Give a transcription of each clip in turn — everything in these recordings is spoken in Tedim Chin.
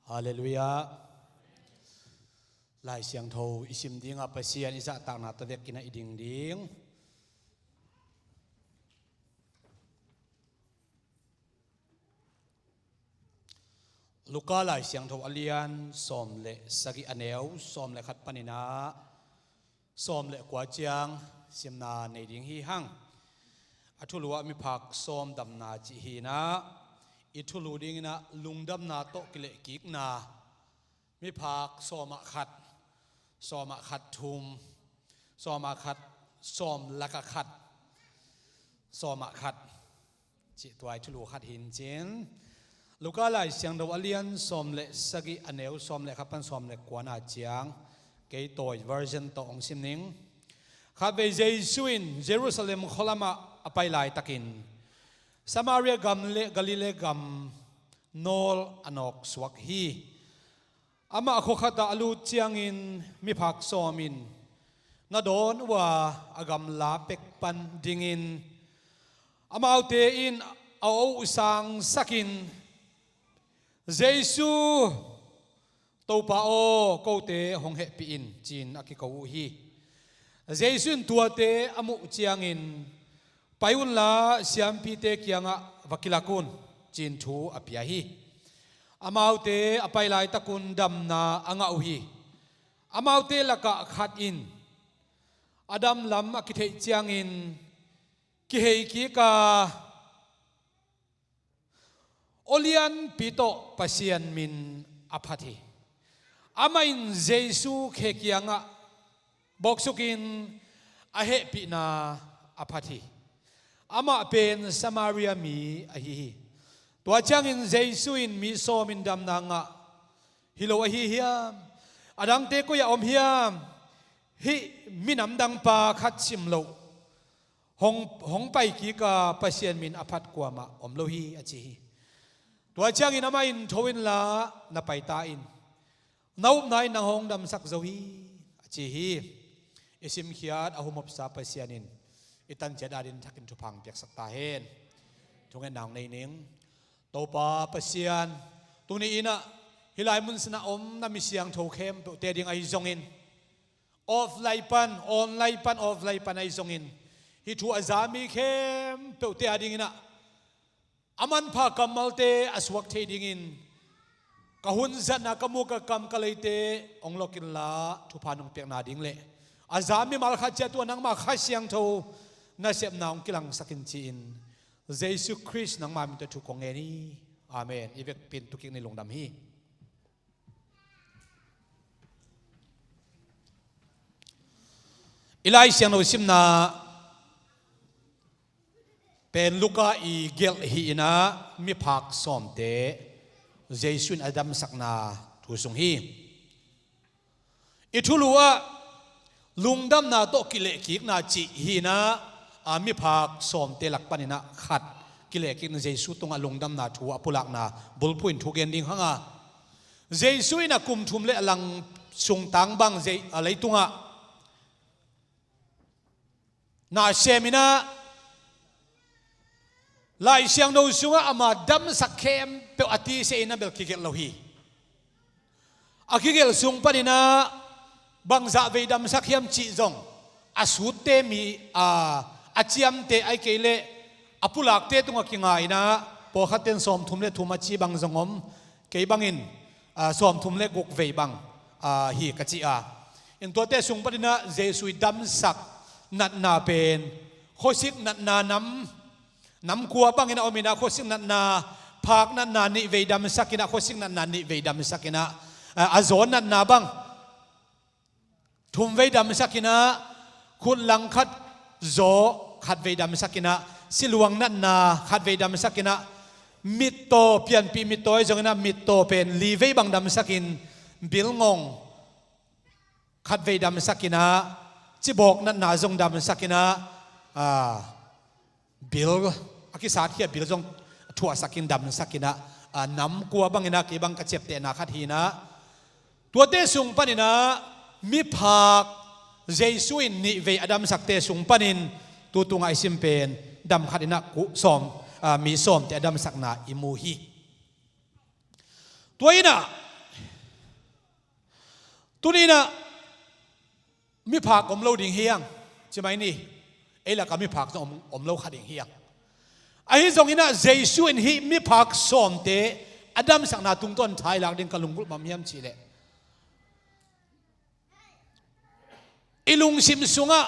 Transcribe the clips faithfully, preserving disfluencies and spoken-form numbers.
Halleluiah. Lai Siangtho i sim dingah Pasian i zahtakna tawh vekin ah i ding ding. Luka Lai Siangtho a lian sawm le sagih, a neu sawm le khat panin ah sawm le kua ciang simna nei ding hi hang. A thulu ah miphak sawm damna cih hi-in ah, i thulu dingin ah lungdamna tawh kilehkikna, miphak sawm ah khat, sawm ah khat thum, sawm ah khat, sawm lakah khat, sawm ah khat cih tua i thulu khat hi-in cin. Luka Lai Siangtho a lian sawm le sagih, a neu sawm le khat pan sawm le kuana ciang kei tawi version tawh hong sim ning. Khatvei Jesu in Jerusalem khualamah a pai laitakin Samaria gam le Galilee gam nawl a nawk suak hi. Amah khua khatah a lut ciangin miphak sawm in na dawn uh a, a gamla pek pan dingin amaute in a aw uh sangsakin, "Jesu, Topa aw, kote hong hehpih in," ci-in a kiko uh hi. Jesu in tuate a muh ciangin, "Pai unla siampite kiangah va kilak un," ci-in thu a pia hi. Amaute a pai laitakun damna a ngah uh hi. Amaute lakah khat in a damlam a kitheih ciangin kihei kik a, aw lianpi tawh Pasian min a phat hi. Amah in Jesu khe kiangah bawksukin a hehpihna a phat hi. Amah pen Samaria mi ahi hi. Tua ciangin Jesu in mi sawm in damna ngah hi lo ahi hiam? A dangte koi-ah om hiam? Hih minam dangpa khat sim loh hong, hong pai kik a Pasian min a phat kuamah om lo hi, a ci hi. Tua ciangin amah in, "Tho inla na pai ta in, na upna in nang hong damsak zo hi," a ci hi. I simkhiat a humopsa Pasian in i tanciat adingin thakin thupha hong piaksak ta hen. Thungetna hong nei ning. Topa Pasian, tuni in ah hih lai mun sungah om na mi siangtho khempeuhte ading ahi zongin, offline pan, online pan, offline pan ahi zongin, hih thu a za mi khempeuhte adingin ah a manpha kammalte a suak thei dingin, ka hun zatna, ka muk, ka kam, ka leite hong lok inla thupha nong piakna ding le a za mimal khat ciat uh ah nangmah Kha Siangtho nasepna hong kilangsak in ci-in, Jesu Khrist nangmah min tawh thu kong ngen hi. Amen. I vekpi-in tu kik ni, lungdam hi. I Lai Siangtho simna pen Luka i gelh hi-in ah miphak sawmte Jesu in a damsakna thu sung hi. I thulu ah lungdamna tawh kilehkikna cih hi-in ah, a, miphak sawmte lak panin ah khat kilehkikna, Jesu tungah lungdamna thu a pulakna bulphuh in thu gen ding hang a, Jesu in a kum thum le a lang sung tang bang Jei-, a leitungah na sem in ah, Lai Siangtho sungah ama damsak khempeuh a tise in a bel kigelh lo hi. A kigelh sung panin ah bangzah vei damsak hiam cih zong, a suutte mi, a, a ciamte ahih kei leh a pulakte tungah kinga in ah, pawlkhatte in sawmthum le thum a ci bang zong om, kei bangin, a, sawmthum le guk vei bang, a, hi ka ci a. In tuate sung panin ah Jesu i damsak natna pen khuasik natna nam, nam kua bangin a om in ah, khuasik natna, phak natna nih vei damsak in ah, khuasik natna nih vei damsak in ah, a, a zaw natna bang thum vei damsak in ah, khut langkhat zaw khat vei damsak in ah, siluang natna khat vei damsak in ah, mittaw, pianpih mittaw ahi zongin ah mittaw pen li vei bang damsak in, bilngong khat vei damsak in ah, cibawk natna zong damsak in ah, a, bil a kisatkhia bil zong thuahsak in damsak in ah, a, nam kua bangin ah kei bang ka ciaptehna khat hi in ah, tuate sung panin ah miphak Jesu in nih vei a damsakte sung panin tu tungah i sim pen dam khat in ah ku-, sawm, a, mi sawmte a damsakna i mu hi. Tua in ah Tuni-in ah miphak om lo ding hi hang, ci mai ni. Ei lakah miphak zong om, om lo kha ding hi hang. Ahi zongin ah Jesu in hih miphak sawmte a damsakna tungtawn tha i lak ding ka lunggulh bang hiam cih leh, i lungsim sungah,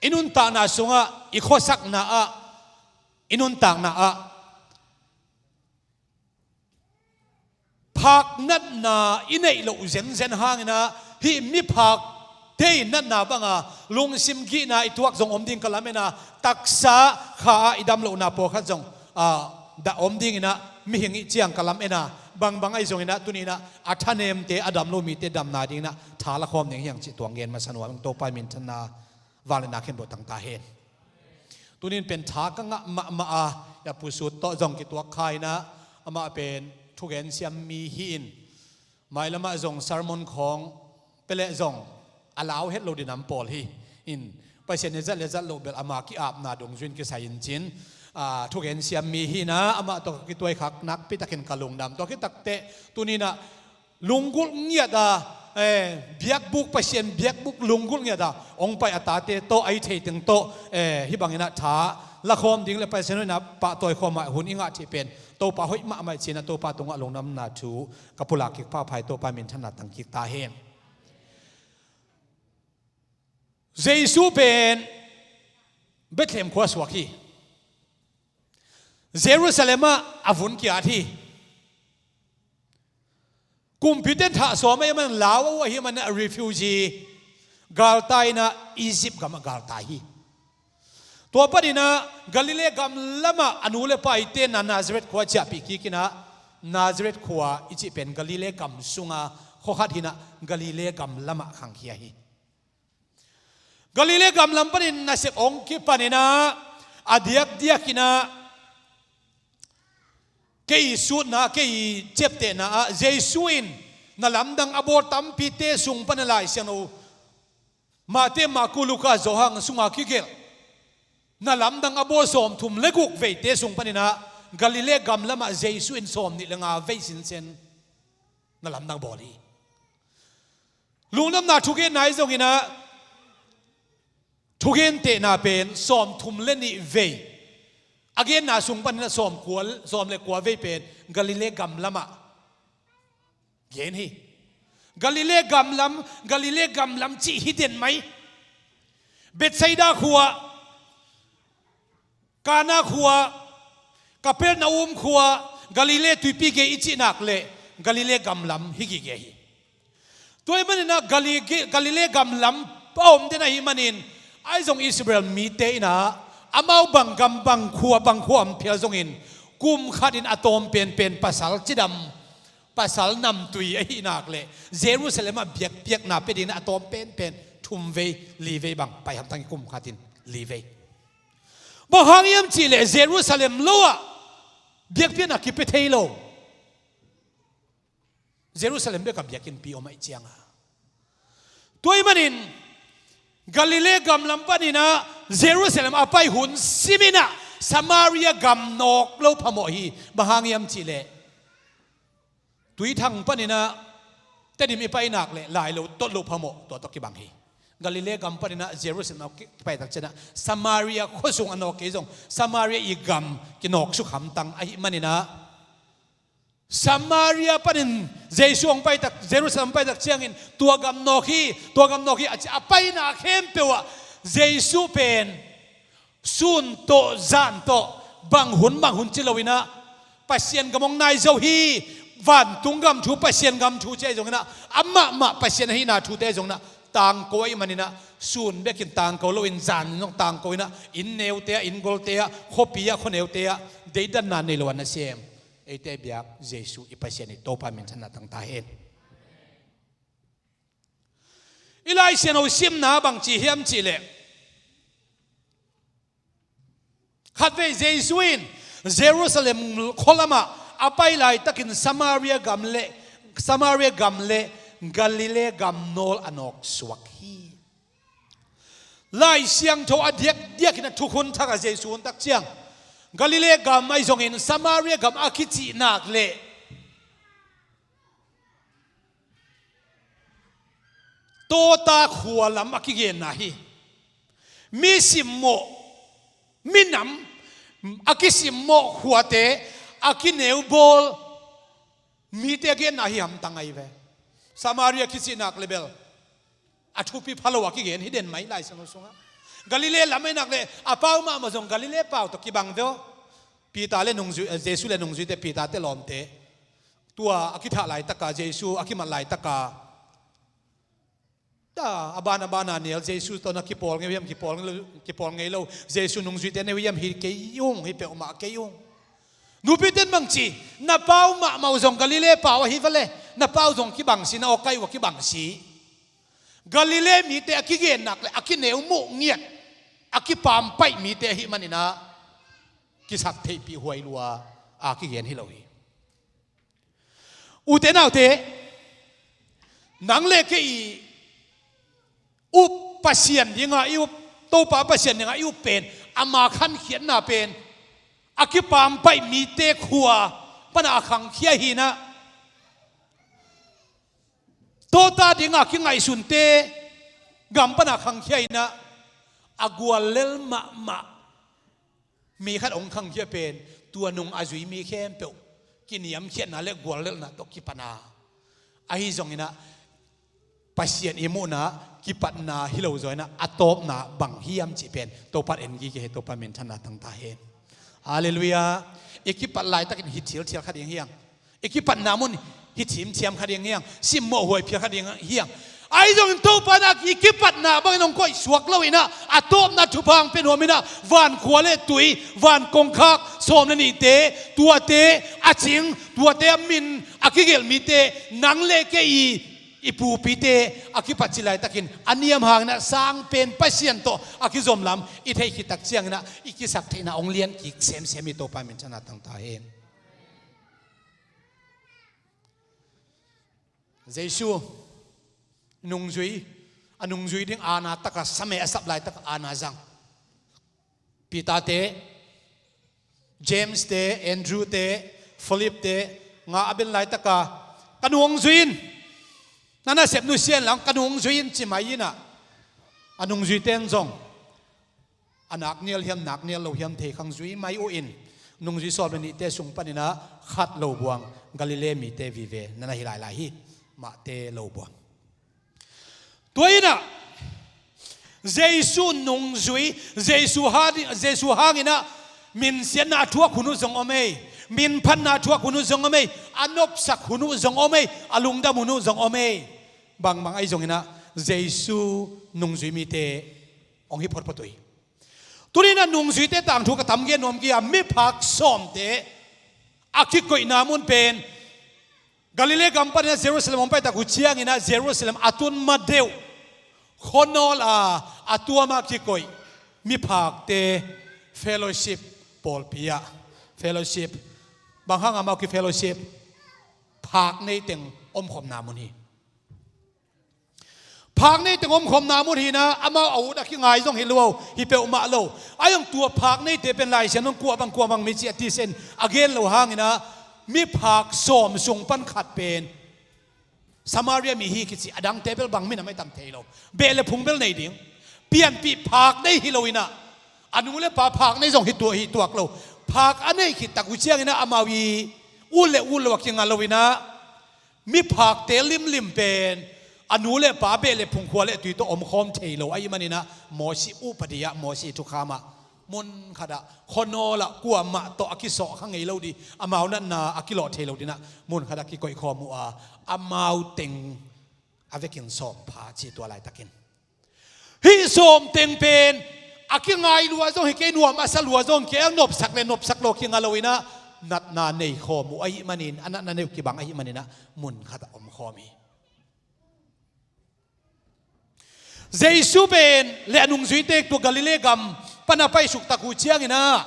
i nuntakna sungah, i khuasakna ah, i nuntakna ah phak natna i neih loh zenzen hangin ah, hih miphakte in natna banga lungsim gihna i tuak zong om ding ka lamen a, taksa kha ah i dam lohna pawlkhat zong, ah, dah om dingin ah mihing i cih ciang ka lamen a, bangbang ahi zongin ah tuni-in ah a thanemte, a dam lo mite damna dingin ah tha lakhawm ding hi hang cih tua hong gen masa nuam ing. Topa minthanna, vangliatna khempeuh tang ta hen. Tuni-in pen tha ka ngah mahmah a, i Pu Sut tawh zong kituak kha-in ah, amah pen thugen siam mi hi-in, mailamah zong sermon khawng pia leh zong a lau het lo ding nam pawl hi-in, Pasian in zat le zat loh bel ama ki-apna dungzui-in kisai-in cin, ah, thugen siam mi hi-in ah, amah tawh ka kituaikhak nakpi takin ka lungdam. Tua khit takteh tuni-in ah lunggulh ngiat a, eh, biakbuk, Pasian biakbuk lunggulh ngiat a hong pai a tate tawh, a hih theiteng tawh, eh, hih bangin ah tha lakhawm ding le Pasian hoihna pahtawi khawm a hun i ngah theih pen Topa hoih mahmah hi ci-in ah Topa tungah lungdamna thu ka pulak kik phapha hi. Topa minthanna tang kik ta hen. Jesu pen Bethlehem khua suak hi. Jerusalem ah a vun ki-at hi. Kumpite in thah sawm ahih manin, lau a uh ahih manin a refugee, galtai-in ah Egypt gamah galtai hi. Tua panin ah Galilee gam lamah a nu le pate'n ah Nazareth khua ciahpih kik in ah, Nazareth khua i cih pen Galilee gam sunga khua khat hi-in ah Galilee gam lamah khangkhia hi. Galilee gam lam panin nasep hong kipan in ah, a diakdiakin ah kei sutna, kei ciaptehna ah Jesu in na lamdang a bawl tampite sung pan a Lai Siangtho, Mate, Marku, Luka, Johan sunga kigelh na lamdang a bawl sawmthum le guk veite sung panin ah Galilee gam lamah Jesu in sawmnih le nga vei sinsen na lamdang bawl hi. Lungdamna thugenna ahi zongin ah thugentehna pen sawmthum le nih vei, a genna sung panin ah sawmkua, sawm le kua vei pen Galilee gam lamah gen hi. Galilee gam lam, Galilee gam lam cih hi den mai. Bethsaida khua, Kana khua, Kapernaum khua, Galilee tuipi gei i cih nak leh Galilee gam lam hi gige hi. Tua ahih manin ah Gali-, Galilee gam lam a om den ahih manin, ahi zong Israel mite in ah amau bang gam, bang khua, bang khua om phial zongin kum khatin a tawm penpen pasal cidam, pasal namtui ahih nak leh Jerusalem ah biakpiakna pia dingin a tawm penpen thum vei, li vei bang pai hamtang hi, kum khatin li vei. Bang hang hiam cih leh Jerusalem lo ah biakpiakna kipia thei lo. Jerusalem bek ah biakinnpi om ahih ciangin. Tua ahih manin Galilee gam lam panin ah Jerusalem a pai hun sim in ah Samaria gam nawk lo phamawh hi. Bang hang hiam cih leh Tuithang panin ah Tedim i pai nak leh lai lo, tot lo phamawh, tua tawh kibang hi. Galilee gam panin ah Jerusalem a kipai tak ciangin ah Samaria khuasung a nawk kei zong Samaria i gam kinawk suk hamtang ahih manin ah Samaria panin Jesu hong pai tak, Jerusalem hong pai tak ciangin tua gam nawk hi, tua gam nawk hi, a ci, a paina khempeuh ah Jesu pen sun tawh zan tawh, bang hun bang hun ci lo in ah, Pasian gam hong nai zo hi, vantung gam thu, Pasian gam thu ci ahi zongin ah, amahmah Pasian ahihna thute ahi zongin ah tangko ahih manin ah, sun bekin tangko loin zan in zong tangko in ah, inn neute ah, inn golte ah, khuapi ah, khua neute ah, deidanna nei lo a nasem eite biak Jesu i Pasian i Topa minthanna tang ta hen. I Lai Siangtho simna bang ci hiam cih leh, khatvei Jesu in Jerusalem khua lamah a pai laitakin Samaria gam le, Samaria gam le Galilee gam nawl a nawk suak hi. Lai Siangtho a diakdiakin a thukhun thak a Jesu hun tak ciang Galilee gam ahi zongin Samaria gam a kicih nak leh Tawta khua lam a kigenna hi. Mi simmawh, minam a kisimmawh khuate a kineu bawl mite a genna hi hamtang ahi ve. Samaria kici nak le bel a thupi pha lo a kigen hi den mai Lai Siangtho sungah. Galilee lam ahi nak le a pau mahmah zong Galilee pau tawh kibang veo. Peter le nungzui, eh, Jesu le nungzuite, Peter te lawmte, tua a kithah laitaka, Jesu a kimat laitaka, ta a ban a bana nial Jesu tawh na kipawl ngei uh hiam? Kipawl ngei lo, kipawl ngei lo. Jesu nungzuite ne uh hiam? Hi kei ung, hi peuhmah kei ung. Nupiten bang ci, na pau mahmah uh zong Galilee pau ahi vale, na pau zong kibang si, na awkai uh a kibang si. Galilee mite a kigen nak le a kineu muh ngiat, a kipampaih mite ahi maninah kisak theihpih huai lua a kigen hi lo hi. Ute naute, nang le kei i up Pasian dinga i up, Topa Pasian dinga i up pen, ama khankhiatna pen a kipampaih mite khua pana a khangkhia hinah, tawta dinga kingaihsunte gam pana a khangkhia hinah, a guallel mahmah mi khat hong khangkhia pen tua nung a zui mi khempeuh kiniamkhiatna le guallelhna tawh kipana. Ahi zonginah Pasian i muhna kipatna hi lo zaw inah a tawpna bang hiam cih pen Topa en gige hi. Topa minthanna tangta hen. Halleluiah. I kipat laitakin hi thilthial kha ding hiang. I kipatna mun hi thimthiam kha ding hiang, simmawh huai phial kha ding hiang. Ahi zongin Topa inah i kipatna bangin hong koih suak lo inah a tawpna thupha hong pia nuam inah van khua le tui, van kongkhak sawm le nihte, tuate a cing, tuate a min a kigelh mite, nang le kei i, i pupite a kipat ci laitakin a niam hanginah sang pen Pasian tawh a kizom lam i theih khit tak cianginah i kisak theihna hong lian kik semsem hi. Topa minthanna tangta hen. Jesu nungzui, a nungzui ding aana taka, same a sap laitaka aana zang. Peter te, James te, Andrew te, Philip te, nga a ben laitaka, ka nu hong zui in, na nasep nusia in lang, ka nu hong zui in, ci mai inah a nungzuite in zong a naknial hiam, naknial lo hiam thei khang zui mai uh in, nungzui sawm le nihte sung paninah khat lo buang, Galilee mite vive na na hi lailai hi. Mahte lo buang. Tua inah Jesu nungzui, Jesu ha-, Jesu hanginah minsiatna a thuak hun uh zong om ei, minphatna a thuak hun uh zong om ei, a nopsak hun uh zong om ei, a lungdam hun uh zong om ei. Bangbang ahi zonginah Jesu nungzui mite hong hi photphot uh hi. Tuninah nungzuite tangthu ka tam gen nuam kei a, miphak sawmte a kikoihna mun pen Galilee gam paninah Jerusalem hong paitak uh cianginah Jerusalem a tun ma deuh khuanawl a, a tuama kikoih miphakte fellowship, pawlpi ah fellowship, bang hang amau ki fellowship, phak neiteng omkhopna mun hi. Phak neiteng omkhopna mun hinah amau a ut a kingai zong hi lo, hi peuhmah lo. A zong tua phak neite pen Lai Siangtho kuah bang kuah bang mi ci a tisen a gen lo hanginah miphak sawm sung pan khat pen Samaria mi hi kici, a dangte bel bang minam ahi tam thei lo. Beh le phung bel nei ding. Pianpih phak nei hi lo inah a nu le pa phak nei zong hi tuak, hi tuak lo. Phak a nei khit tak uh cianginah amau i ut le ut lo a kinga lo inah miphakte limlim pen a nu le pa beh le phung khua le tui tawh omkhawm thei lo ahi maninah Mosi upadi ah, Mosi thukham ah mun khatah khuanawl ah kuamah tawh a kisawh kha ngei lo dih, amau natna a kilawh thei lo dinah mun khatah kikoihkhawm uh a, amau teng a vekin sawm pha ci tua laitakin. Hih sawm teng pen a kingai lua zong hi kei, nuam a sa lua zong kei, a nopsak le nopsak lo kinga lo inah natna nei khawm uh ahi manin, a natna nei uh kibang ahi maninah mun khatah omkhawm hi. Jesu pen le a nungzuite tua Galilee gam pana paisuk tak uh cianginah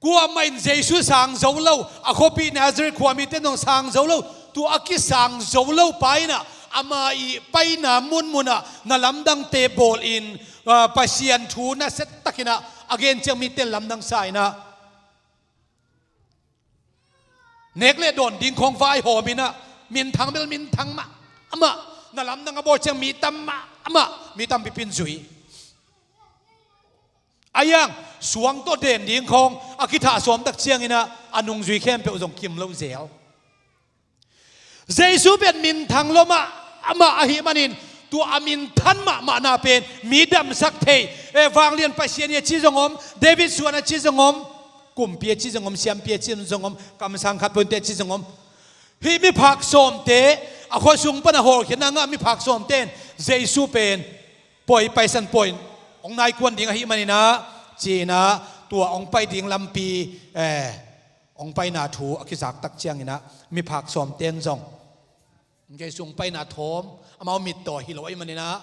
kuamah in Jesu sang zo lo, a khuapi Nazareth khuamite nong sang zo lo, tua a kisang zo lo pa inah ama i paina munmunah na lamdangte bawlin, ah, Pasian thu nasia takinah a gen ciang mite lamdang sa inah Nek le dawn ding khawng vaihawm in ah, minthang bel minthang mah amah, na lamdang a bawl ciang mi tam mah amah, mi tampi pen zui. A iang suang tawh den ding khawng a kithah sawm tak ciangin ah, a nungzui khempeuh zong kim lo zel. Jesu pen minthang lua mah amah ahih manin, tua a minthan mahmahna pen mi damsak thei, eh, vanglian Pasian hi a ci zong om, David suan a ci zong om, kumpi a ci zong om, siampi a ci zong om, kamsang khat puante a ci zong om. Hih miphak sawmte, a khuasung pan a hawlkhiatna ngah miphak sawmte in Jesu pen pawi paisan pawi in hong naikuan ding ahih manin ah, ci-in ah, tua hong pai ding lampi, eh, hong paina thu a kizak tak ciangin ah, miphak sawmte in zong Jesu hong paina thawm, amau mittaw hi lo ahih manin ah,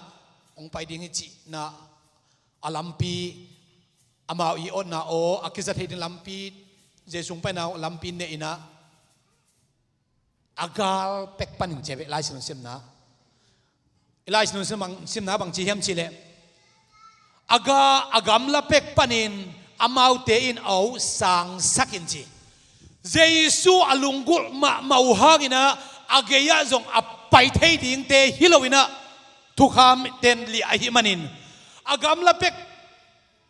hong pai ding hi cihna, a lampi, amau i otna aw a kiza thei ding lampi, Jesu hong paina lampi neih in ah, a gal pek panin ci ve, Lai Siangtho simna. Lai Siangtho sim bang, simna bang ci hiam cih leh, a ga, a gamla pek panin amaute in a aw sangsak in ci. Jesu a lunggulh mahmah uh hangin ah, a gei-ah zong a pai thei dingte hi lo in ah, thukham ten liah ahih manin, a gamla pek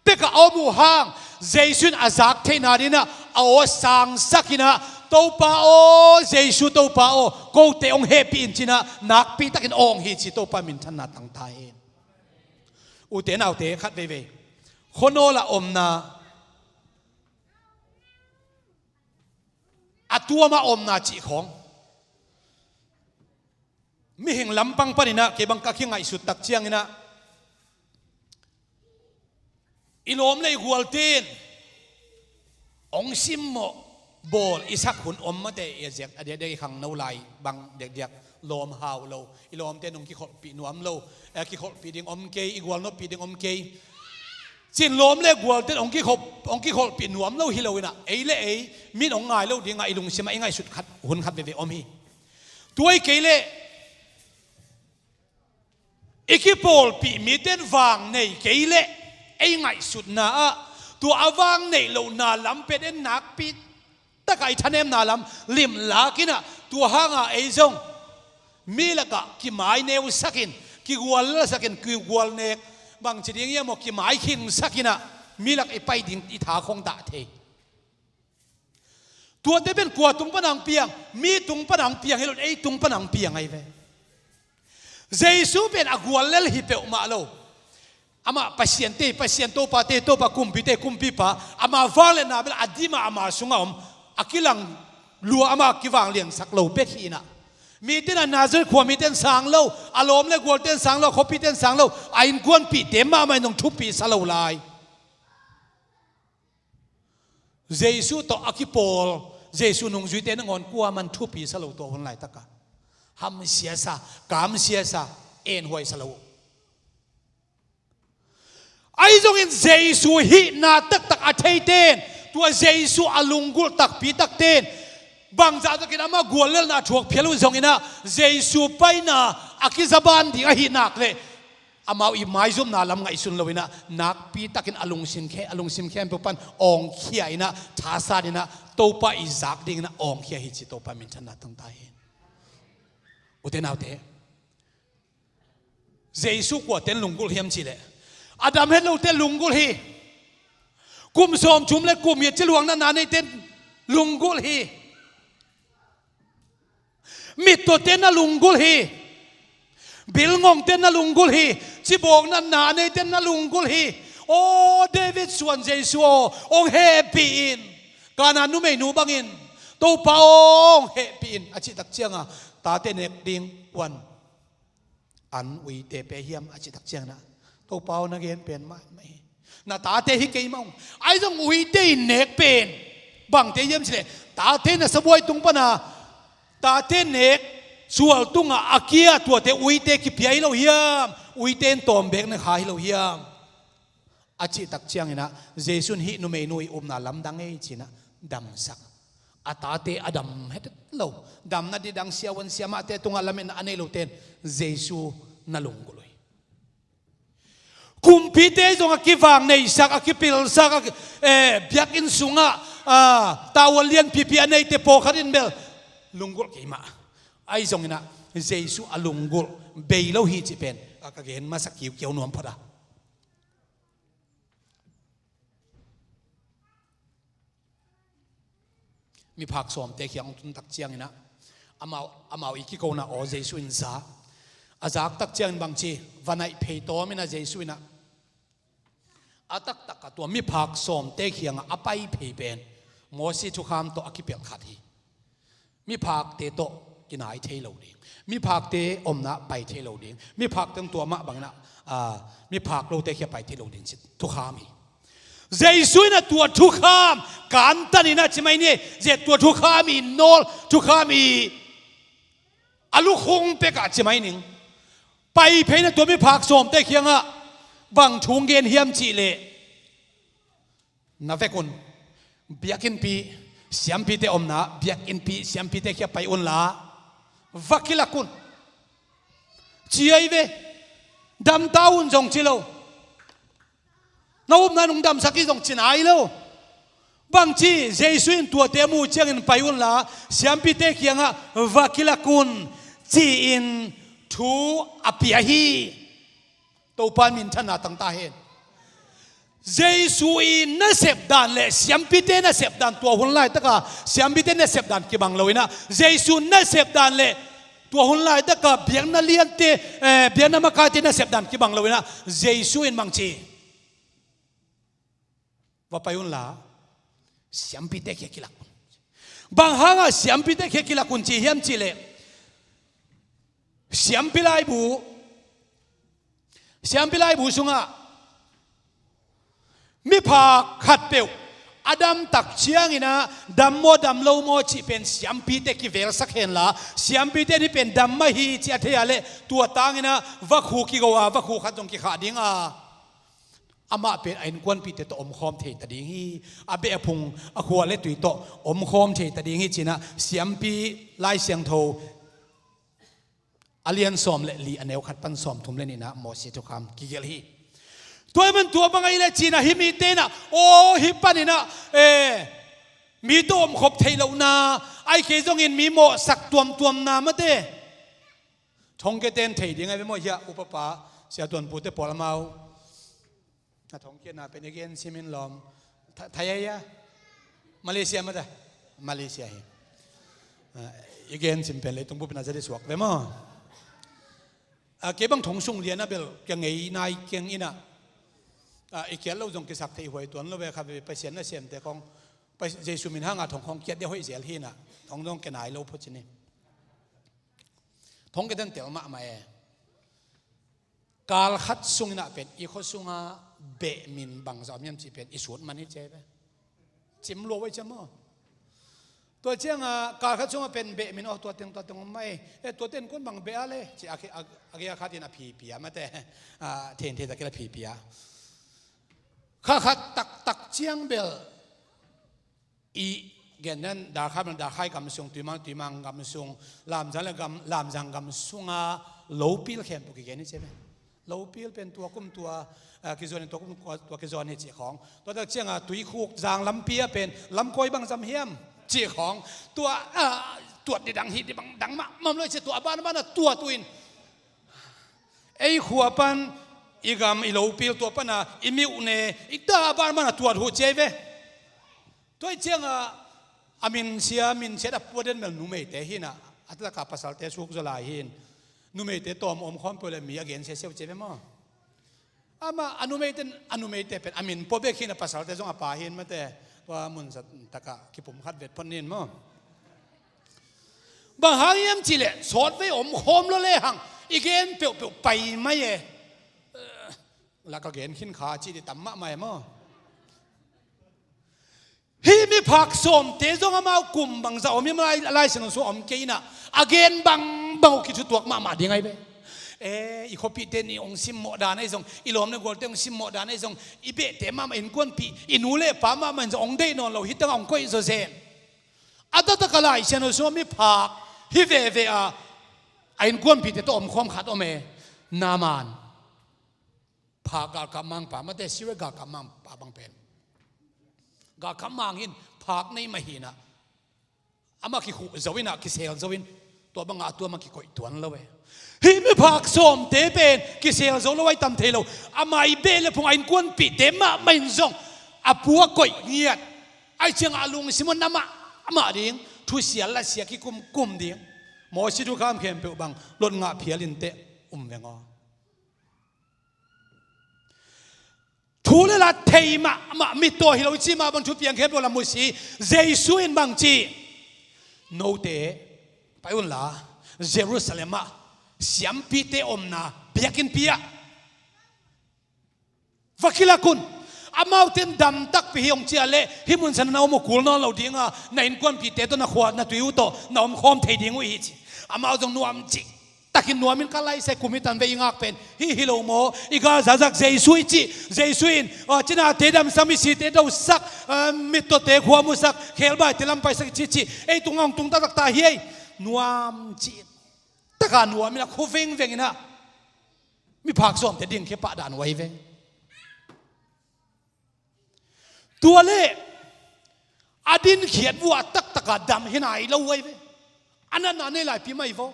pek a om uh hang, Jesu in a zak theihna dingin ah a aw sangsak in ah, "Topa aw, Jesu Topa aw, kote hong hehpih in," ci-in ah, nakpi takin awng hi ci, Topa minthanna tang ta hen. Ute naute, khat veivei khuanawl a omna, a tuam a omna cih khawng, mihing lampang panin ah kei bang ka kingaihsut tak ciangin ah, i lawm le i gualten hong simmawh bawl i sak hun om mate, i a ziak a diakdiak i khangno lai bang diakdiak lawm hau lo, i lawmten hong kikholhpih nuam lo, eh, kikholhpih ding om kei, i gualnopih ding om kei. Cin lawm le gualten hong kikhop, hong kikholhpih nuam lo hi lo in ah, ei le ei, min hong ngai lo dingah i lungsimah i ngaihsut khat, hun khat veve om hi. Tua hi kei leh, i kipawlpih miten vang nei kei leh, ei ngaihsutna ah, tua a vang neih lohna lam pen en nakpi takah i thanemna lam limlak in ah, tua hanga ei zong mi lakah kimaineusak in, kiguallelsak in, kigualnek bangci ding hiam aw, kimaikhingsak in ah, mi lak i pai ding i tha khawng dah thei. Tuate pen kua tung pan hong piang, mi tung pan hong piang hi lo, ei tung pan hong piang ahi ve. Jesu pen a guallel hi peuhmah lo. Amah Pasian te, Pasian, Topa te, Topa, Kumpi te, Kumpipa, ama vangliatna bel a dim a ama sungah om, a kilang lua, ama kivangliansak lo bek hi in ah. Mite in ah Nazareth khua mite in sang lo, a lawm le gualte in sang lo, a khuapite in sang lo, a innkuanpihte mahmah in zong thupi sa lo lai. Jesu tawh a kipawl, Jesu nungzuite nangawn kuaman thupi sa lo tua hun laitakah. Hamsia sa, kamsia sa, enhuai sa lo uh. Ahi zongin Jesu hihna taktak a theite in, tua Jesu a lunggulh takpi takte in, bangzah takin amah guallelna a thuak phial uh zongin ah, Jesu paina a kizaban ding ahih nak leh, amau i maizumna lam ngaihsun lo in ah, nakpi takin a lungsim khe, a lungsim khempeuh pan awngkhia in ah, thasan in ah, Topa i zak dingin ah awngkhia hi ci, Topa minthanna tang ta hen. Ute naute, Jesu kuaten lunggulh hiam cih leh, a dam het lote lunggulh hi. Kum sawmthum le kum giat ci luang natna neite lunggulh hi. Mittawte na lunggulh hi. Bilngongte na lunggulh hi. Cibawk natna neite na lunggulh hi. Aw, David suan Jesu aw, hong hehpih in. Kanaan numeinu bangin, Topa aw, hong hehpih in, a cih tak cianga, tate nek ding kuan an uite pe hiam, a cih tak ciangin ah, Topa aw, na gen pen mahmah hi. Na tate hi kei mah ung. Ahi zong uite in nek pen bangte hiam cih leh, tate na sabuai tung pana tate nek sual tungah a kia tuate uite kipia hi lo hiam? Uite in tawm bek na kha hi lo hiam? A cih tak ciangin ah, Jesu in hih numeinu i upna lamdang ei ci-in ah damsak. A tate a dam het lo. Damna didang siavuan siamahte tungah lametna a nei lote in Jesu na lunggulh uh hi. Kumpite zong a kivang neisak, a kipilsak, a ki-, eh, biakinn sungah a, tavuan lianpipi a neite pawlkhat in bel lunggulh kei mah. Ahi zongin ah Jesu a lunggulh bei lo hi cih pen ka, ka gen masa kiukiau nuam phot a. Miphak sawmte kiang hong tun tak ciangin ah amau, amau i kikona aw Jesu in za. A zak tak ciangin bangci, va naih phei tawm in ah Jesu in ah a taktak a tua miphak sawmte kiangah a pai phei pen Mosi thukham tawh a kipelh khat hi. Miphakte tawh kinai thei lo ding, miphakte omna pai thei lo ding, miphakte tua mah bangin ah, a, miphak lote kia pai thei lo ding cih thukham hi. Jesu in ah tua thukham kantan in ah ci mai ni. Zia tua thukham i nawl, thukham i a lukhung pekah ci mai ning. Pai phei in ah tua miphak sawmte kiangah bang thu hong gen hiam cih leh, na vek un, biakinnpi, siampite omna biakinnpi, siampite kia pai unla, va kilak un, ci ahi ve. Dam ta un zong ci lo, na upna nung damsak hi zong ci nai lo. Bangci, Jesu in tuate a mu ciangin pai unla, siampite kiangah va kilak un, ci-in thu a pia hi. Topa in minthanna tang ta hen. Jesu i nasep dan le siampite nasep dan tua hun laitaka siampite nasep dan kibang lo in ah, Jesu nasep dan le tua hun laitaka biakna liante, eh, biakna makaite nasep dan kibang lo in ah, Jesu in bangci, va pai unla, siampite kia kilak un. Bang hangah siampite kia kilak un ci hiam cih leh, siampi laibu, siampi laibu sungah miphak khatpeuh a damtak ciangin ah dam maw dam lo maw cih pen siampite kivelsak henla, siampite ni pen dam mah hi cih a thei a leh tua tangin ah vakhu kigo a, vakhu khat zong kikhah ding a, amah pen a innkuanpihte tawh omkhawm thei ta ding hi. A beh a phung, a khua le tui tawh omkhawm thei ta ding hi, ci-in ah siampi Lai Siangtho a lian sawm le li, a neu khat pan sawm thum le nihna Mosi thukham kigelh hi. Tua ahih man tua bang ahih leh ci-in ah hih mite in ah, aw, hih panin ah, eh, mi tawh omkhop theih lohna, ahih kei zongin mi mawhsak tuamtuamna mate. Thongkiate in thei ding ahi ve maw, hiah upapa, Sia Tuan pute pawl amau a thongkiatna pen i gen sim in lawm. Tha-, Thai ahi a? Malaysia mate? Malaysia hi. Ah, i gen sim pen leitung bup in a za di suak ve maw. Ah, kei bang thong sung lian a bel kia ngei nai keng in ah, ah, i kiat lo zong kisak thei huai tuan lo ve kha ve, Pasian nasemte khong, Pas-, Jesu min hanga thong khong kiat dia hoih zel hi in ah, thong zong kia nai lo phot ci ni. Thongkiate in tel mahmah e. Kal khat sungin ah pen i khua sunga beh min bangzah om hiam cih pen i sut man hi ci ahi ve. Cim lua vai ci maw. Tua ciangah kal khat sungah pen beh min, aw, tua teng, tua teng om mah e. Eh, tuate innkuan bang beh a le, ci a, a, a gei a khat in a phipia mate. Ah, thei in thei tak in a phipia. Kha khat taktak ciang bel i gen nan, Dalkhai, Dalkhai gam sung, Tuimang, Tuimang gam sung, Lamzang le gam, Lamzang gam sunga lopil khempeuh kigen hi ci ve. Lopil pen tua kum tua, ah, kizuan hi, tua kum tua, tua kizuan hi cih khawng. Tua tak ciangah Tuikhuk Zang lampi ah pen lamkawi bang zam hiam cih khawng. Tua, ah, tuat didang hi, dibang dang mahmah lo ci, tua a banban a tuat uh in. Ei khua pan i gam, i lopil, tua pana i miuh ne, i ta a banban a tuat uh ci ahi ve. Tua hi ciangah a minsia, minsia a pua den bel numeite hi in ah, a taktak a pasalte suk zaw lai hi in. Numeite tawm omkhawm peuh le mi a gen siasiau ci ve maw. Amah a numeite, a numeite pen a min pua bek hi in ah, pasalte zong a pa hi in mate. Tua mun zat takah kipum khat vet phot ni in maw. Bang hang hiam cih leh sawtvei omkhawm lua lehang i gen peuhpeuh pai mai e. Eh, la ka gen khin kha cih di tam mahmah e maw. Hih miphak sawmte zong amau kum bangzah om hiam, Lai, Lai Siangtho sung om kei in ah, a gen bangbang uh kithutuak mahmah ding ahi ve. Eh, i khuapihte in i hong simmawh dan ahi zong, i lawm le gualte hong simmawh dan ahi zong, i behte mahmah, innkuanpih, i nu le pa mahmah in zong hong deih nawn lo, hih tengah hong koih zawzen. A taktak a Lai Siangtho sungah miphak hi veve a, a innkuanpihte tawh omkhawm khat om e, Naaman. Pha galkap mangpa, mate, Syria galkap mangpa bang pen. Galkap mang in phak nei mah hinah, amah kikhuh zo inah, kisel zo in, tua bangah a tua mah kikoih tuan lo e. Hih miphak sawmte pen kisel zo lo ai tam thei lo. Amah i beh le phung a innkuanpihte mahmah in zong a pu a koih ngiat. Ai ciangah a lungsim un amah amah ding, thusia lasia kikumkum ding. Mawsi thukham khempeuh bang lot ngah phial inteh um veng aw. Thu le la thei mahmah, mittaw hi lo i ci mah bang thupiang khempeuh la musi. Jesu in bang ci? Note pai unla Jerusalem ah siampite omna biakinnpi ah va kilak un. Amaute in dam takpi hi hong ciah leh hih mun san na om uh kul nawn lo dinga, na innkuanpihte tawh, na khua na tui uh tawh na om khawm thei ding uh hi ci. Amau zong nuam cih takin nuamin ka laisai kum hi tan ve i ngak pen. Hih hi lo maw? I gal zazak Jesu i cih. Jesu in, ah, cinate damsak, misite dosak, ah, mittawte khua musak, khelbaite lampaisak i cih cih. Ei tung hong tung taktak ta hi ei. Nuam cih taka nuamin a khu vengveng inah miphak sawmte dingkhia pah dan uh ahi ve. Tua le a dinkhiat vua taktaka dam hi nai lo uh ahi ve. A natna nei laipi mah hi vaw.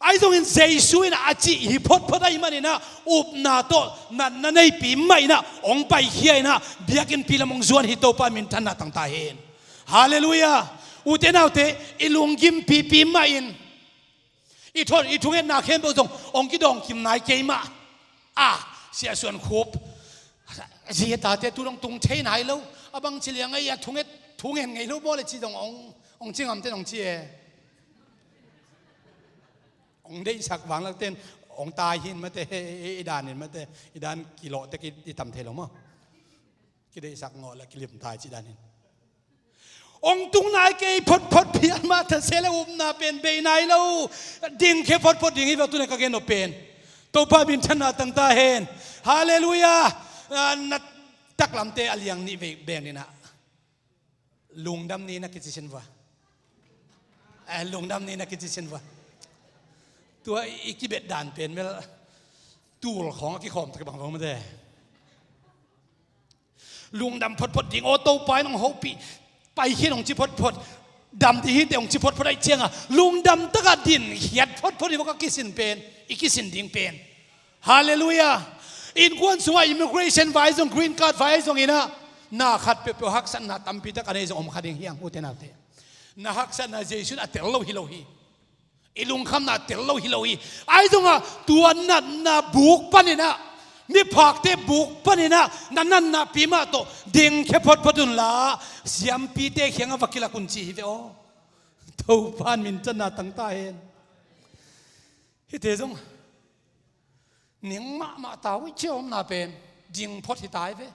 Ahi zongin Jesu inah a cih hi photphot ahi maninah upna tawh natna neipi mah inah hong paikhia inah biakinnpi lam hong zuan hi. Topa minthanna tangta hen. Halleluiah. Ute naute, i lunggimpipi mah in i thon i thungetna khempeuh zong hong kidawngkim nai kei mah. A, Sia Suan Khup, zi a tate tu dong tung thei nai lo. A bang ci liang ei a thunget, thungen ngei lo bawl e ci zong hong, hong ci ngamte hong ci e. Hong deihsak vanglakten hong tai hin mate, i dan hin mate, i dan kilawhte ki, i tam thei lo maw? Kideihsak ngawh la kilimtai ci dan hin. Hong tung nai kei photphot phial mah ta se le upna pen bei nai lo. Dingkhia photphot ding hi ve tuni ka gen nop pen. Topa minthanna tangta hen. Halleluiah. Ah, na taklamte a liang nih vei beng inah lungdam ni na kici sin vua. Eh, lungdam ni na kici sin vua. Tua i kibet dan pen mel tul khawng a kikhawm tak bang khawng mate. Lungdam photphot ding aw, Topa in hong hopih, paikhin hong ci photphot, dam ding hite hong ci photphot aih cianga lungdam taka dinkhiat photphot hi bawk a kisin pen, i kisin ding pen. Halleluiah. Innkuan sungah immigration vai zong, green card vai zong inah na khat peuhpeuh haksatna tampi tak a nei zong om kha ding hiang ute naute. Na haksatna Jesu in a tel lo hi lo hi. I lungkhamna tel lo hi lo hi. Ahi zongah tua natna buk paninah, miphakte buk paninah na natnapi mah tawh dingkhia photphot unla siampite kiangah va kilak un ci hi ve aw. Topa in minthanna tangta hen. Hite zong ning mahmah ta uh i cia omna pen ding phot hi ta hi ve.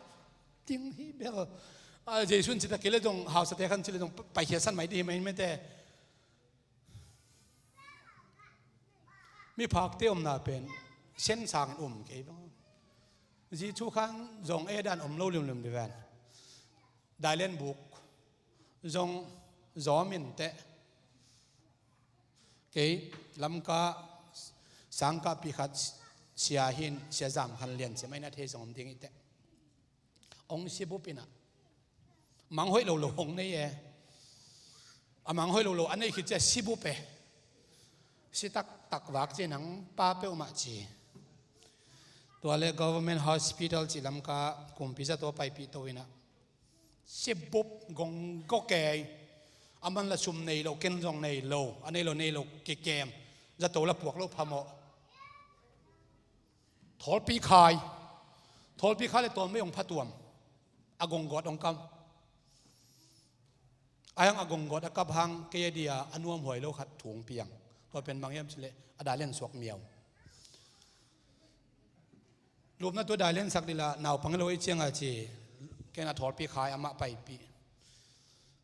Ding hi bel. Ah, Jesu in cita kei le zong hausate khan ci le zong paikhiasan mai dih hi mai mete. Miphakte omna pen sensangin um kei bang. Zi thu khan zong e dan om lo limlim di ven. Dailen buk zong zawmin teh. Kei Lamka sangkahpi khat sia hin, sia zam khan lian sia mai na thei zong om ding i teh. Ong si bup inah. Mang hoih lo lo hong nei e. A mang hoih lo lo a nei khit cia si bup e. Si taktak vak cia nang pa peuhmah ci. Tua le Government Hospital ci Lamka kumpi zato paipih to inah. Si bup gong gok e. A man la sum nei lo, ken zong nei lo. A nei lo nei lo kikem. Zato la puak lo phamawh. Thawlpi khai. Thawlpi khai le tawn mei hong phatuam. A gonggawt hong kam. A hiang a gonggawt a kap hang kei a dia a nuamhuai lo khat thung piang. Tua pen bang hiam cileh a dailen suak miau. Lupna tua dailen sak dila naupang lo i cianga ci. Ken a thawlpi khai amah paipih.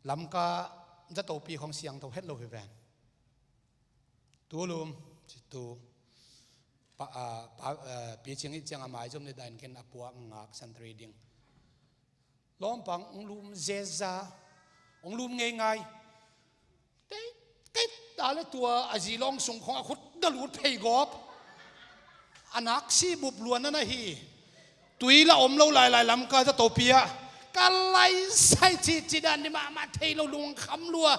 Lamka zatopi khong siangtho het lo hi ven. Tulum, ci tu, pa, a, pa, a, picing i ciang a maizom ni dain ken a puak ngak santri ding. Lawmpang ong lum zeza, ong lum ngeingai. Tei, kei ta le tua a zi lawng sung khong a khut da lut phei gawp. A nak si bup luan na na hi. Tui la om lo lailai Lamka zatopi ah. Ka laisai cih, cih dan dih mahmah thei lo, lungkham lua.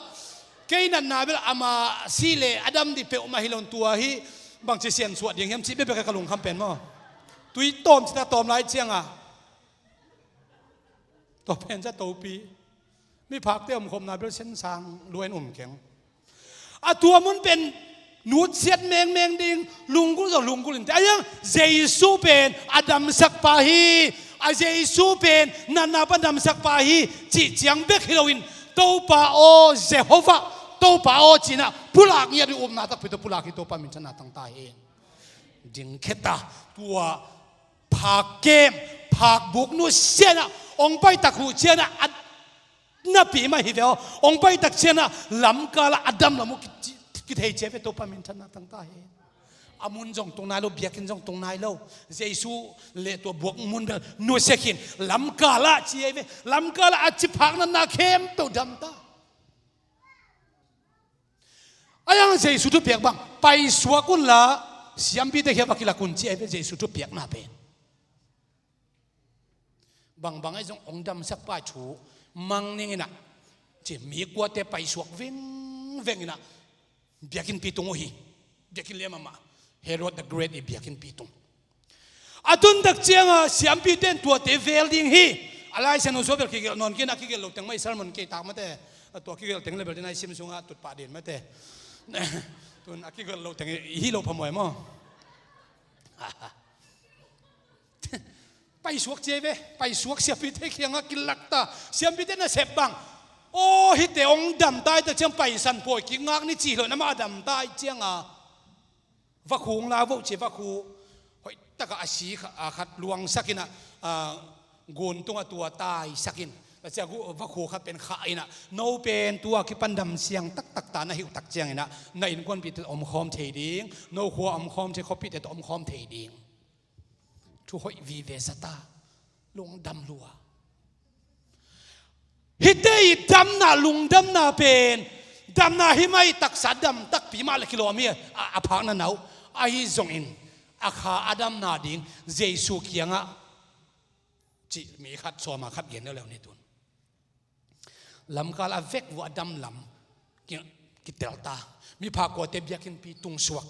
Kei natna bel ama si le a dam dih peuhmah hi lo in tua hi bangci siansuah ding hiam cih bekbek a ka lungkham pen maw. Tui tawm cita tawm lai cianga tua pen ca topi. Miphakte omkhopna bel sensang lua in um keng. A tua mun pen nutsiat mengmeng ding, lunggulh zong lunggulh in te. A iang Jesu pen a damsak pa hi. A Jesu pen natna pan damsak pa hi cih ciang bek hi loin, Topa aw, Jehovah, Topa aw cinah pulak ngiat i upna takpi tawh pulak hi. Topa minthanna tangta hi. Dingkheta tua phak kem, phak buk nusiatna ong paitak uh cianah a napi mah hi ve aw. Ong paitak cianah lamkalah a dam lam uh ki-, kithei cia ve. Topa minthanna tangta hi. A mun zong tung nai lo, biakinn zong tung nai lo. Jesu le tua buak mun bel nusia khin. Lamkalah ci ei ve. Lamkalah a ci phak natna khempeuh damta. A iang Jesu thupiak bang, paisuak unla siampite khia va kilak un ci ei ve. Jesu thupiakna pen bangbang ahi zong ong damsak pa thu mang ninginah ci, mi kuate paisuak vingvenginah biakinnpi tung uh hi. Biakinn liam amah, Herod the Great i biakinnpi tung. A tuntak cianga siampite in tuate vel ding hi. A Lai Siangtho sua bel kigelh nawn kei in, a kigelh lo teng mah i sermon kei tak mate. A tua kigelh teng le bel dina i sim sungah tutpah din mate. Tun a kigelh lo teng i hi lo phamawh e maw. Paisuak ci ei ve. Paisuak siampite kiangah kilakta. Siampite nasep bang, aw, hihte ong damta i tak ciang paisan pawi kik ngak ni ci hi lo in, amah a damta i cianga vakhu ong la voh ci. Vakhu hoih takah a si kha-, a khat luangsakinah, a, gun tungah tua taisakin, a cia gu-, vakhu khat pen khah inah, no pen tua kipan dam siang taktak ta na hih uh tak cianginah na innkuanpihte tawh omkhawm thei ding, no khua omkhawm thei, khuapihte tawh omkhawm thei ding. Thu hoih vive zata, lungdam lua. Hihte i damna, lungdamna pen damna hi mah, i taksa dam takpi mah le kilawm hi. A, a phakna nau ahi zongin a kha a damna ding Jesu kiangah cih mi khat sawma khat gen leuleu ni tun. Lamkal a vek vua a dam lam ki, kitelta. Miphak kuate biakinnpi tungsuak.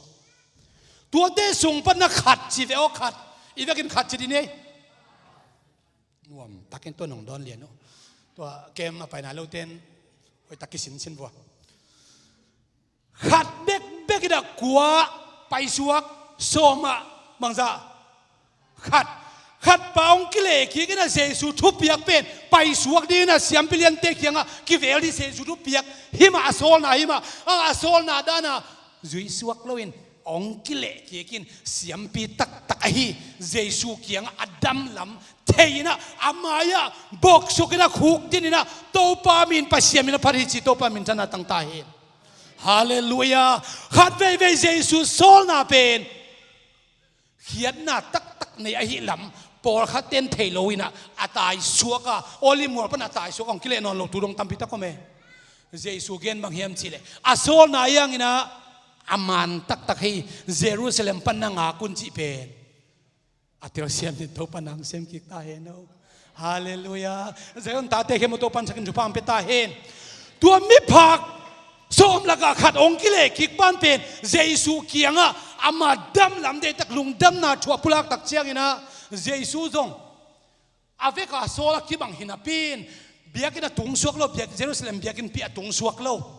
Tuate sung pan na khat ci ve aw, khat. I vekin khat ci dih ni. Nuam takin tua nong dawn lian uh. Tua kem a paina loten hoih tak kisinsin vua. Khat bekbek inah kua paisuak, sawmah bangzah khat. Khat pa hong kilehkik inah Jesu thupiak pen paisuak ding inah siampi liante kiangah kivel ding Jesu thupiak hi mah, a sawlna hi mah. A, a sawlna dana zuisuak loin hong kilehkik in siampi taktak ahi Jesu kiangah a damlam thei inah a mai-ah boksuk inah khukdin inah Topa min, Pasian min a phat hi ci. Topa minthanna tangta hi. Halleluiah. Khat veivei Jesu sawlna pen khiatna taktak nei ahi lam pawlkhat ten thei lo inah a taisuak a, Olive mual pan a taisuak a hong kileh nawn lo tu dong tampi tak om e. Jesu gen bang hiam cihleh a sawlna iang inah a man taktak hi. Jerusalem pan na ngak un cih pen a telsiam in Topa nang sem kik ta hen aw. Halleluiah. Zion tate khempeuh Topa in sakin thupha hong pia ta hen. Tua miphak sawm lakah khat hong kilehkik pan pen Jesu kiangah ama damlam deihtak lungdamna thu a pulak tak cianginah Jesu zong a veka sawl a kibang hi napi in biakinn a tungsuak lo, biak, Jerusalem biakinnpi a tungsuak lo.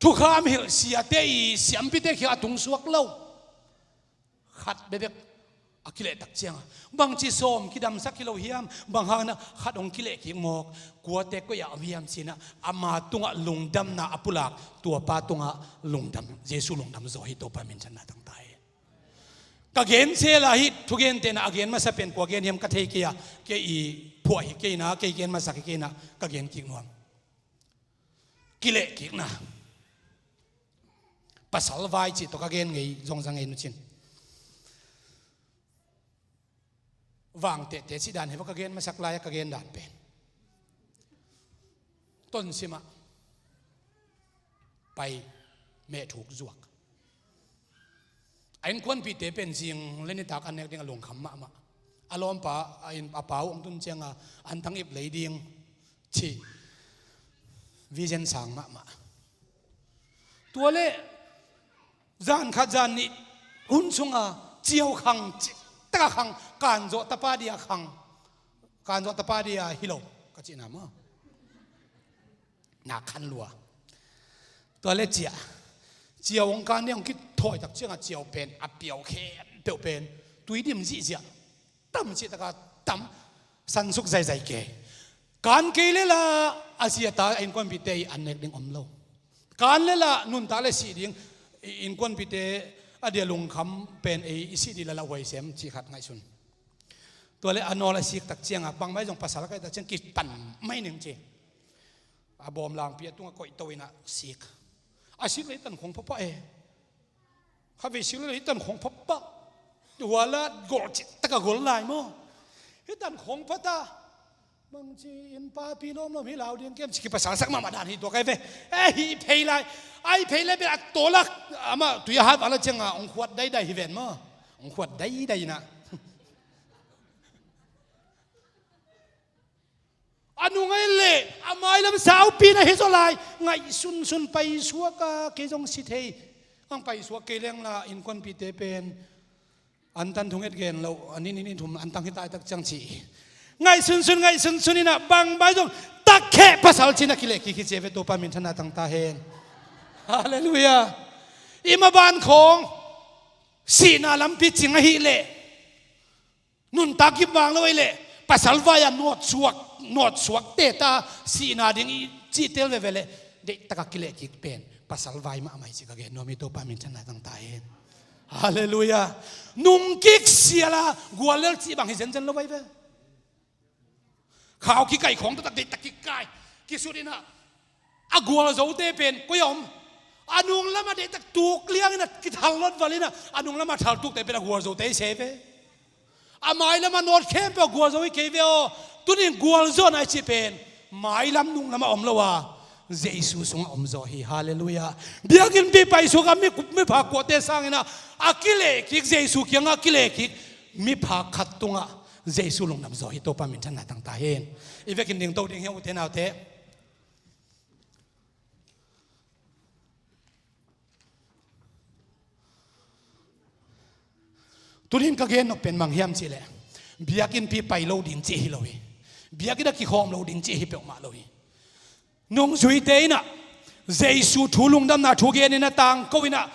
Thukham hilh siate i siampite kiangah a tungsuak lo. Khat bekbek a kilehtak cianga bangci sawm kidamsak hi lo hiam? Bang hangna khat hong kilehkik mawk? Kuate koiah om hiam cinah ama tungah lungdamna a pulak, tuapa tungah lungdam, Jesu lungdam zaw hi. Topa minthanna tangta hi. Ka gen sela hih thugente'n a gen masa pen kua gen hiam ka thei kei a, kei i phuah hi kei na, kei gen masak hi kei na, ka gen kik nuam. Kilehkikna. Pasal vai cih tawh ka gen ngei zong za ngei nucin. Vangtehte cih dan hi va ka gen masak lai-a ka gen dan pen. Tonsimah pai mehthuk zuak. A innkuanpihte pen zing le nitak an nek ding a lungkham mahmah. A lawmpa a inn a pa uh hong tun cianga an tang ip lei ding cih vision sang mahmah. Tua leh zan khat zan nih hun sunga ciau khang, cih taka khang, kanzawh tapa dia khang, kanzawh tapa dia hi lo ka cihna maw? Na khan lua. Tua le ciah, ciau hong kan ding hong kithawi tak ciangah ciau pen a piau khempeuh pen tui dim zihziah, tam cih taka tam, sansuk zaizai kei. Kan kei le la a sia ta a innkuanpihte i an nek ding om lo. Kan le la nuntak le sih ding i innkuanpihte a dia lungkham pen ei i sih dih la la huai sem cih khat ngaihsun. Tua le a nawl a sik tak ciangah bangmah zong pasal kai tak ciang kipan mai ning ci. A bawm langpi a tungah koihto inah sik. A sik le hi tan khong phapah e. Kha vei sik le hi tan khong phapah. Hua la gol cih taka gol lai maw? Hi tan khong phata. Bangci in papi lawmlawm hi lau ding kem ciki pasal sak mahmah dan hi tua kai ve. E hi phei lai. Ai phei lai bel a tawlak. Amah tui a hat vala cianga ong khuat daidai hi ven maw? Ong khuat daidai inah. A nung ai leh a mailam saupi na hi zaw lai. Ngaih sunsun paisuak a kei zong si thei. Ang paisuak kei lengla innkuanpihte pen an tan thunget gen lo, a ni ni ni thum an tang hi taitak ciang ci. Ngaih sunsun ngaih sunsun inah bangbai zong takheh pasal cina kileh kik hi ci ve. Topa minthanna tangta hen. Halleluia. I maban khawng sihna lampi cing ahih leh nuntak kip vang lo ei leh pasal vai-a nawtsuak, nawtsuak teta sihna ding i cihtel veve leh deihtaka kileh kik pen pasal vai mahmah hi ci ka gen nuam hi. Topa minthanna tangta hen. Halleluia. Nungkik siala guallel cih bang hi zenzen lo vai ve. Khau kikai khawng taktak deitak kikai kisut inah a gualzote pen koi a om? A nunglamah deitak tuk liang inah kithal lot val inah a nunglamah thaltukte pen a gualzote i se ve. A mailamah nawt khempeuh a gualzo hi kei ve aw. Tunin gualzawhna i cih pen mailam nunglamah om lo a Jesu sungah omzaw hi. Halleluia. Biakinnpi paisuak a mi, miphak kuate sanginah a kilehkik, Jesu kiangah a kilehkik miphak khat tungah Jesu lungdamzaw hi. Topa minthanna tangta hen. I vekin dingto ding hi ute naute. Tunin ka gen nop pen mang hiam cihleh biakinnpi pai lo ding cih hi lo hi. Biakinn a kikhawm lo ding cih hi peuhmah lo hi. Nungzuite inah Jesu thu lungdamna thu genin a tangko inah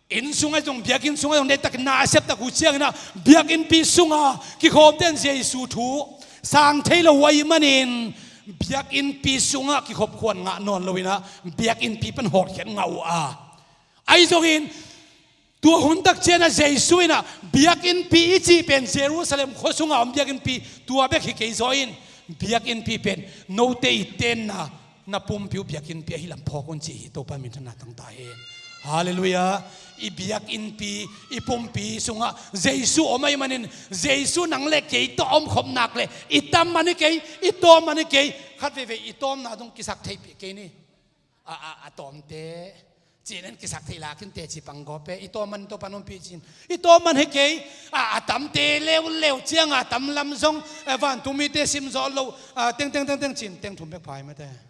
inn sungah zong biakinn sungah zong deihtakin na a septak uh cianginah biakinnpi sungah kikhawmte in Jesu thu sang thei lo uh ahih manin biakinnpi sungah kikhop khuan ngah nawn lo inah biakinnpi pan hawlkhiat ngah uh a. Ahi zongin tua hun tak cianah Jesu inah biakinnpi i cih pen Jerusalem khua sungah om biakinnpi tua bek hi kei zaw in biakinnpi pen note i tenna na pumpi uh biakinnpi ahi lam phawk un cih hi. Topa minthanna tangta hen. Halleluia. I biakinnpi, i pumpi sungah Jesu om ahih manin Jesu nang le kei tawh a omkhop nak le i tam man hi kei, i tawm man hi kei. Khat veivei i tawmna dong kisak theihpih kei ni. A, a, a tawmte cihnen kisak thei lakin teci panggawpe i tawm man Topa nunpih cin i tawm man hi kei. A, a tamte leuleu cianga a tam lam zong, eh, vantung mite simzawh lo, ah, tengteng tengteng cin teng thum bek phai mate. Ah,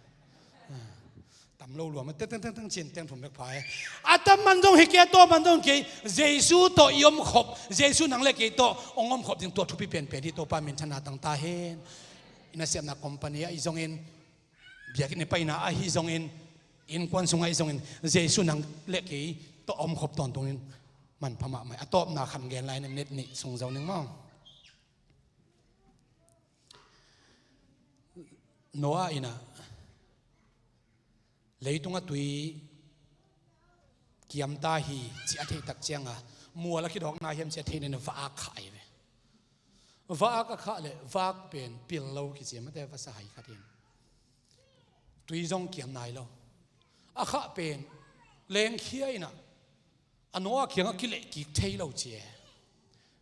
tam lo luam tengteng tengteng cin teng thum bek phai. A tam man zong hi kei, a tawm man zong hi kei. Jesu tawh i omkhop, Jesu nang le kei tawh ong omkhop ding tua thupi penpen hi. Topa minthanna tangta hen. I nasepna company ah i zongin biakinn i paina ahi zongin innkuan sungah i zongin Jesu nang le kei tawh a omkhop tawntungin manpha mahmah. A tawpna khan gen lai ning, net nih sung zo ning maw? Noah inah leitungah tui kiamta hi ci a theihtak cianga mual a kidawkna hiam ci a theihna in va ak khah ahi ve. Va ak a khah le va ak pen pil lo kici mate, va sa hai khat in tui zong kiam nai lo. A khah pen lengkhia inah a Noah kiangah kilehkik thei lo ci e.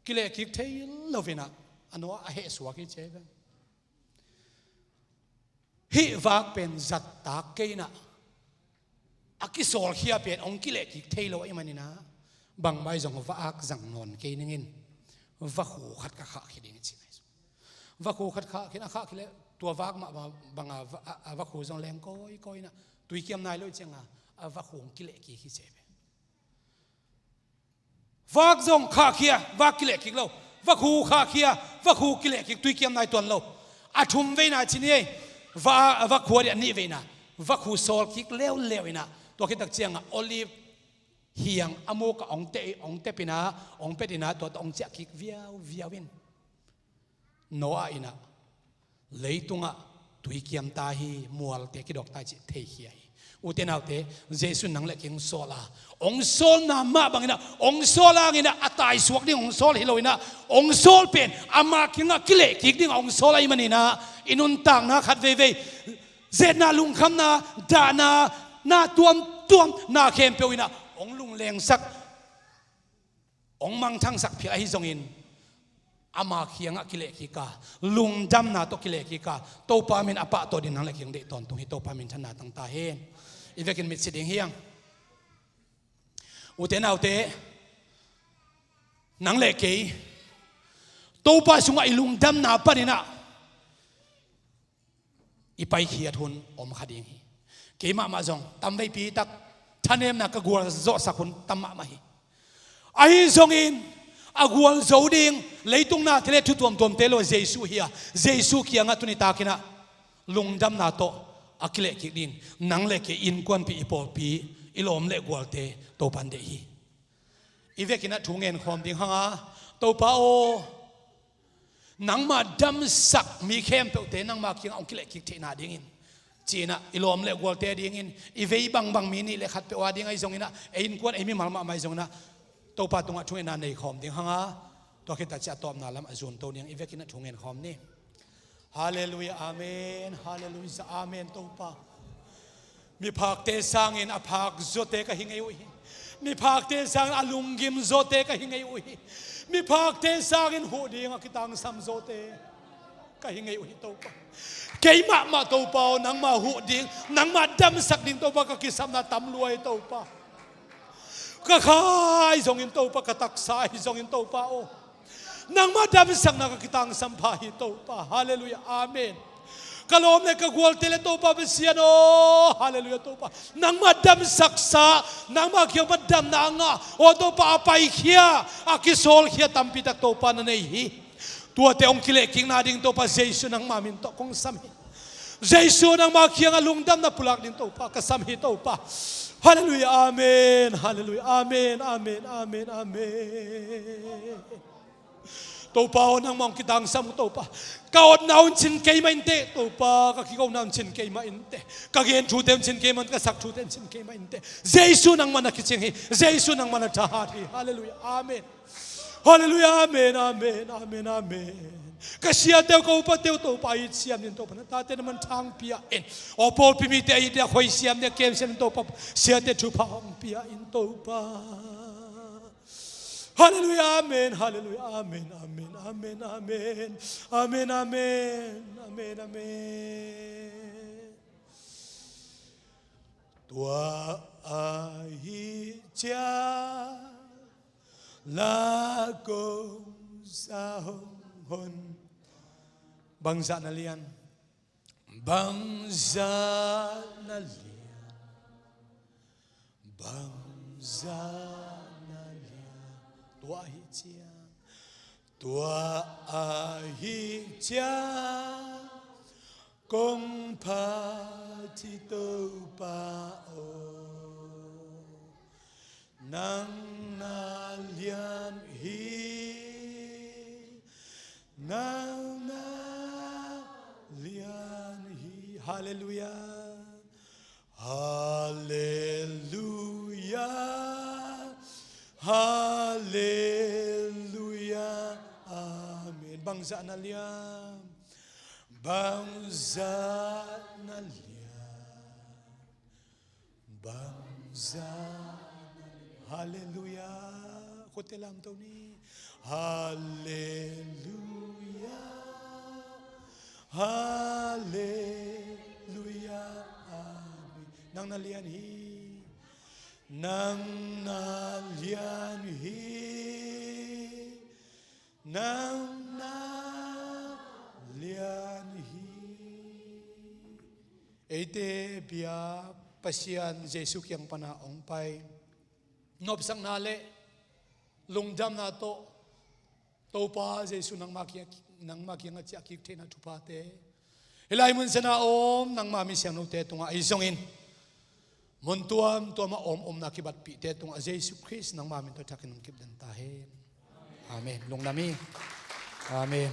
Kilehkik thei lo inah a Noah a hehsuak hi ci e ve. Hih va ak pen zattak kei inah a kisawlkhia pen hong kilehkik thei lo ahih maninah bangmah zong va ak zang nawn kei ningin Vakhu khat ka khah khia ding hi ci mai. Vakhu khat khah khia, a khah khia leh tua vak mah banga va-, a, a vakhu zong leng kawikawi inah, tuikiam nai lo i cianga a vakhu hong kileh kik hi ci ei ve. Vak zong khah khia, vak kileh kik lo. Vakhu khah khia, vakhu kileh kik, tuikiam nai tuan lo. A thum veina ci ni ei. Va-, vakhu a dih a nih veina. Vakhu sawl kik leuleu inah, tua khit tak cianga olive hiang a muk ah hong te-, hong tep inah, hong pet inah, tua tawh hong ciah kik viauviau in, Noah inah leitungah tuikiam ta hi, mualte kidok ta hi cih theikhia hi. Ute naute, Jesu in nang le kei hong sawl a, hong sawlna mah bang inah hong sawl a, hang inah a taisuak ding hong sawl hi lo inah, hong sawl pen ama kiangah kileh kik dingah hong sawl ahih man inah, i nuntakna khat veivei, zetna, lungkhamna, dahna, na tuamtuam, na khempeuh inah hong lunglengsak, hong mangthangsak phial ahi zongin, ama kiangah kileh kik a, lungdamna tawh kileh kik a, Topa min a pahtawi ding nang le kei hong deih tawntung hi. Topa minthanna tang ta hen. I vekin mitsi ding hi hang. Ute naute, nang le kei Topa sungah i lungdamna pan inah i paikhiat hun om kha ding hi. Keimah mah zong tamveipi tak thanemna ka gualzawhsak hun tam mahmah hi. Ahi zongin a gualzo ding leitung nate le thu tuamtuamte lo Jesu hi a, Jesu kiangah tuni takinah lungdamna tawh a kileh kik ding, nang le kei innkuanpih, i pawlpi, i lawm le gualte Topan deih hi. I vekinah thu ngenkhawm ding hanga, Topa aw, nangmah damsak mi khempeuhte nangmah kiangah hong kileh kik theihna dingin, ci-inah i lawm le gualte dingin, i vei bangbang mi nih le khat peuh a ding ahi zonginah, ei innkuan, ei mimal mahmah ahi zonginah, Topa tungah thungetna neikhawm ding hanga, tua khit a ciah tawpna lam a zunto ding, i vekinah thungetkhawm ni. Halleluiah, amen. Halleluiah, amen, Topa. Miphakte sangin a phak zawte ka hi ngei uh hi. Miphakte sangin a lunggim zawte ka hi ngei uh hi. Miphakte sangin huh ding a kitangsam zawte ka hi ngei uh hi, Topa. Keimah mah, Topa aw, nangmah huh ding, nangmah damsak ding, Topa, ka kisapna tam lua hi, Topa. Ka kha ahi zongin, Topa, ka taksa ahi zongin, Topa aw, nangmah damsakna ka kitangsam pha hi, Topa. Halleluiah, amen. Ka lawm le ka gualte le, Topa Pasian aw, halleluiah, Topa, nangmah damsaksa, nangmah kiang pan damna a ngah, aw Topa, a paikhia, a kisawlkhia tampi tak, Topa, na nei hi. Tuate hong kilehkikna ding, Topa Jesu, nangmah min tawh kong sam hi. Jesu, nangmah kiangah lungdamna pulak ding, Topa, ka sam hi, Topa. Halleluiah, amen. Halleluiah, amen, amen, amen, amen. Topa aw, nangmah hong kitangsam, Topa. Ka awtna hong cin keimah inteh, Topa, ka kikona hong cin keimah inteh. Ka gen thute hong cin keimah inteh, ka sak thute hong cin keimah inteh. Jesu, nangmah na kicing hi. Jesu, nangmah na thahat hi. Halleluiah, amen. Halleluiah, amen, amen, amen, amen. Ka siate uh, ka upate uh, Topa, it siam ding, Topa, na tate na manthang pia in. Aw pawlpi mite a it ding, a khoi siam ding, a kem siam ding, Topa, siate thupha hong pia in, Topa. Halleluiah, amen, halleluiah, amen, amen, amen, amen. Amen, amen, amen, amen. Tua ahih ciang la kong za hong hon. Bangzah na lian? Bangzah na lian? Bangzah na lian? Tua ahih ciang, tua ahih ciang kong phat hi, Topa aw. Nang na lian hi, nang na lian hi. Halleluiah, halleluiah, halleluiah, amen. Bangzah na lian? Bangzah na lian? Bangzah na lian? Halleluiah. Khutte lamto ni. Halleluiah, halleluiah, amen. Nang na lian hi, nang na lian hi. Nang na lian hi. Eite bia Pasian Jesu kiang pana hong pai nopsakna le lungdamna tawh Topa Jesu nangma kiang, nangma kiangah ciah kik theihna thuphate, hih lai mun siangtho a om nangma mi siangthote tungah ahi zongin mun tuamtuamah om omna kibatpihte tungah Jesu Khrist nangma min tawh thakin hong kipden ta hen. Amen. Lungdam hi. Amen.